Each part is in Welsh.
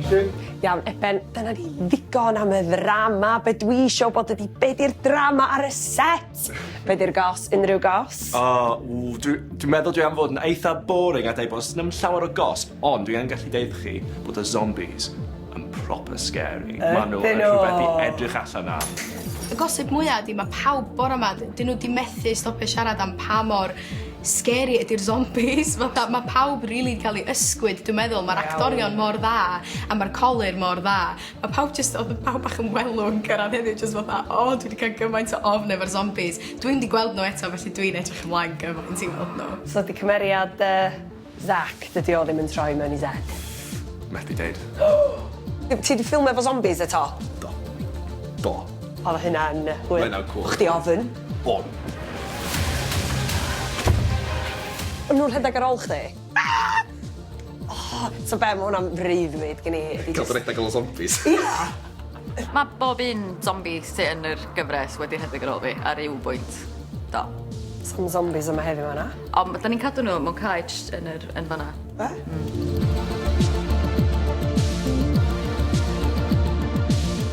Action. Iawn, Eben, dyna ni ddigon am y ddrama. Be dwi isio wbod ydi be 'di'r drama ar y set? Be 'di'r goss, unrhyw goss? O, ww, dwi dwi'n meddwl dwi am fod yn eitha boring a deud bod sna'm llawer o goss, ond dwi yn gallu deud chi bod y zombies yn proper scary. Ma' nhw yn rhywbeth i edrych allan am. Y gossip mwya ydi ma' pawb bora 'ma d- 'dyn nw 'di methu stopio siarad am pa mor scary ydi'r zombies fatha ma' pawb rili 'di ca'l 'u ysgwyd dwi meddwl ma'r actorion mor dda a ma'r colur mor dda. Ma' pawb jyst odd pawb bach yn welw yn cyrradd heddiw jyst fatha o dwi 'di ca'l gymaint o ofn efo'r zombies. Dwi'm 'di gweld n'w eto felly dwi'n edrych ymlaen gymaint i weld n'w. So 'di cymeriad yy Zac dydi o ddim yn troi mewn i Zed? Methu deud. Ti 'di ffilmio efo zombies eto? Do. Do. O'dd hynna'n hwyl? Ma' hynna'n cŵl. O' chdi ofn? O'n. O'n nw'n rhedag ar ôl chdi? Ah! O! So be' ma' hwnna'n freuddwyd gen i ydi Ca'l jyst... dy redag ar ôl zombies. Ia! Ma' bob un zombie sy yn yr gyfres wedi rhedeg ar ôl fi ar ryw bwynt. Do. S'am zombies yma heddiw 'ma na? On' ma' 'dan ni'n cadw n'w mewn caej yn yr yn fan 'na. Be? Hmm.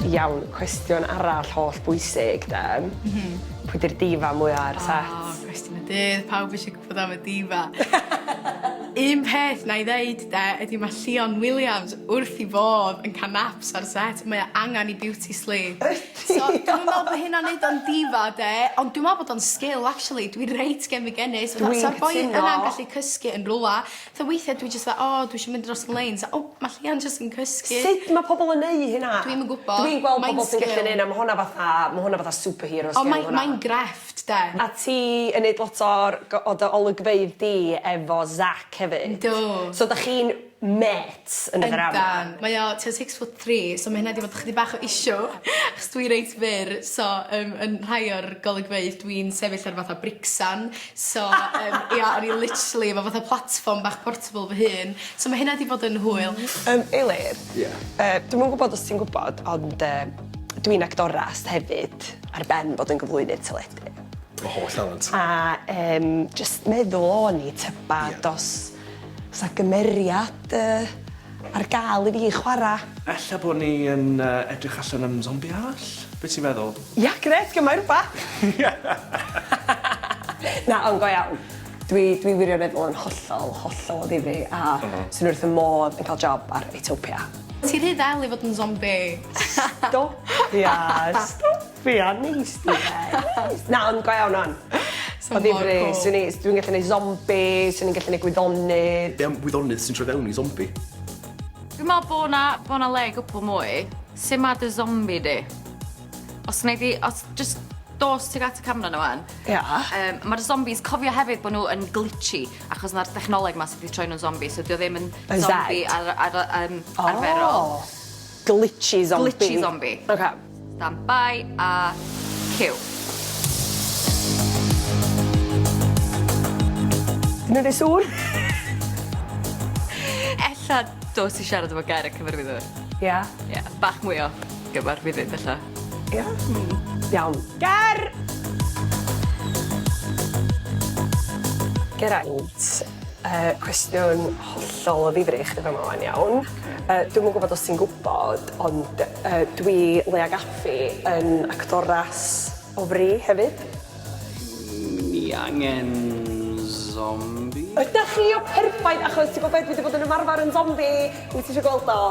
Iawn, cwestiwn arall holl bwysig 'de. M-hm. Pwy 'di'r diva mwya ar y set? O, cwestiwn y dydd, pawb isio gwbod am y diva. Un peth 'nai ddeud 'de ydi ma' Llion Williams wrth 'i fodd yn ca'l naps ar set mae o angan 'i beauty sleep. Ydi? So dwi'm yn me'wl bo' hynna'n neud o'n diva 'de ond dwi me'wl bod o'n skill actually dwi reit genfigennus. Dwi'n cytuno. Sa'r boi yna'n gallu cysgu yn rwla. Fatha weithia dwi jyst fatha o dwi isio mynd dros 'yn leins a o ma' Llion jyst yn cysgu. Sut ma' pobol yn neu' hynna? Dwi'm yn gwbo. Dwi'n gweld Mae'n pobol sy'n gallu sgil. neu' 'na ma' hwnna fatha ma' hwnna fatha superhero On' skill mae hwnna. mae'n grefft 'de. A ti yn neud lot o'r go- o dy olygfeydd di efo Zac hefyd. Yndw. So 'dach chi'n mêts yn y ddrama? Yndan. Mae o tua six foot three so ma' hynna 'di bod chydig bach o issue achos dwi reit fyr so yym yn rhai o'r golygfeydd dwi'n sefyll ar fatha bricsan so yym ia o'n i literally efo fatha platfform bach portable fy hun so ma' hynna 'di bod yn hwyl. Yym Eilir. Ie. Yy dwi'm yn gwbod os ti'n gwbod ond yy dwi'n actoras hefyd ar ben bod yn gyflwynydd teledu. Fy holl dalent. A yym jyst meddwl o'n i tybad Ie. os O's 'a gymeriad yy ar ga'l i fi chwara? Ella bo' ni yn yy edrych allan am zombie arall? Be' ti'n feddwl? Ia grêt gymai rwbath. Na ond go iawn dwi dwi wirioneddol yn hollol hollol o ddifri a swn i wrth 'y modd yn ca'l job ar Utopia. Ti rhy ddel i fod yn zombie. Stopia stopia neis di de. Neis. Na ond go iawn ŵan. Sa O mor ddifri cŵl. swn i s- dwi'n gallu neud zombie swn i'n gallu neud gwyddonydd. Be' am wyddonydd sy'n troi fewn i zombie? Dwi'n me'wl bo' 'na bo' 'na le i gwpwl mwy. Su' ma' dy zombie di? Os wnei di os jyst dos tuag at y camera 'na ŵan. Ia. Yym ma'r zombies cofio hefyd bo' n'w yn glitchy achos 'na'r dechnoleg 'ma sy 'di troi nw'n zombie so 'di o ddim yn Yn zombie Zed. ar ar yym arferol. O! Glitchy zombie. Glitchy zombie. Oce. Stand by a cyw. Di nw'n neud sŵn? Ella dos i siarad efo Ger y cyfarwyddwr. Ia? Ia, bach mwy o gyfarwyddyd ella. Ia? Hmm. Iawn. Ger! Geraint, yy cwestiwn hollol o ddifri i chdi fama 'wan iawn. Yy dwi'm yn gwbod os ti'n gwbod ond yy dwi Lea Gaffey yn actoras o fri hefyd. Ni angen zombie. Ydach chi o perffaith achos ti gwbo be' dwi 'di bod yn ymarfer yn zombie. Wyt ti isio gweld o?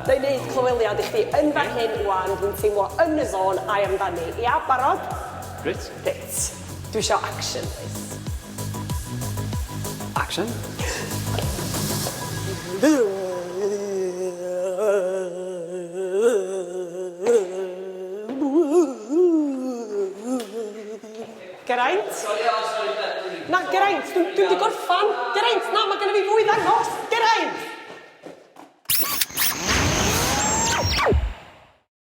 Nai neud clyweliad i chdi yn fan hyn ŵan dwi'n teimlo yn y zone ai amdani. Ia barod? Reit. Reit. Dwi isio action plîs. Action. Geraint? Na Geraint dwi dwi'm 'di gorffan. Geraint na ma' gynna fi fwy i ddangos. Geraint!